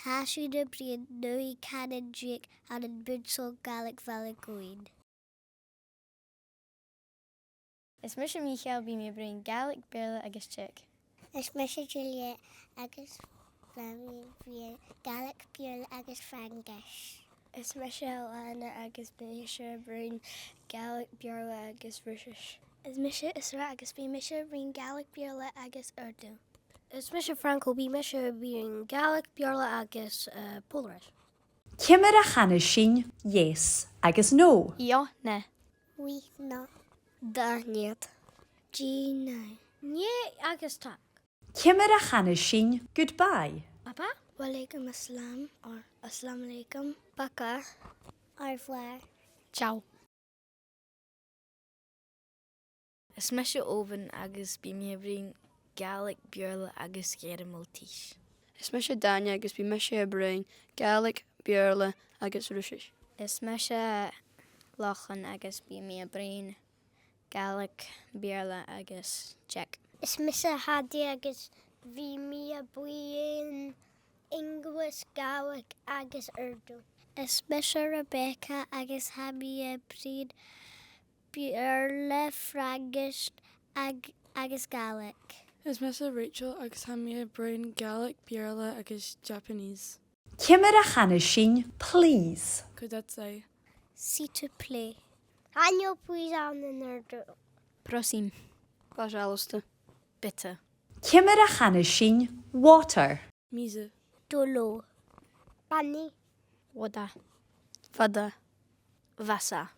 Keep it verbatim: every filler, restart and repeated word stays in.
Tha sinn a' bruidhinn naoi cànan deug ann am Bun-sgoil Ghàidhlig Bhaile Ghobhainn. Is mise Micheal, bidh mi a' bruidhinn Gàidhlig, Beurla agus Czech. Is mise Juliet agus bidh mi a' bruidhinn Gàidhlig, Beurla agus Fraingis. Is mise Alana agus bidh mise a' bruidhinn Gàidhlig, Beurla agus Ruisis. Is mise Isra agus bidh mise a' bruidhinn Gàidhlig, Beurla agus Urdu. Is mise Franco, bidh mise a' bruidhinn Gàidhlig, Beurla agus, eh, Pòlainnis. Ciamar a chanas sinn yes agus no? Jo, ne. Oui, non. Da, niet. Ji, nein. Nie agus tak. Ciamar a chanas sinn goodbye? Bye bye. Wa alaikum assalam or assalamu alaikum. Пока. Au revoir. Ciao. Is mise Eòghann agus bidh mi a' bruidhinn Gàidhlig, Beurla agus Gearmailtis. Is mise Dania agus bidh mise a' bruidhinn Gàidhlig, Beurla agus Ruisis. Is mise Lachlann agus bidh mi a' bruidhinn Gàidhlig, Beurla agus Czech. Is mise Hadi agus bidh mi a' bruidhinn English, Gàidhlig agus Urdu. Is mise Rebecca agus tha mi a' bruidhinn Beurla, Fraingis ag-, agus Gàidhlig. Is mise Rachel agus tha mi a' bruidhinn Gàidhlig, Beurla agus Japanese. Ciamar a chanas sinn please? Kudasai. S'il te plaît. Chan eil please ann an Urdu. Prosím. Пожалуйста. Bitte. Ciamar a chanas sinn water? Mizu. De l'eau. Pani. Вода. Вода. Вода.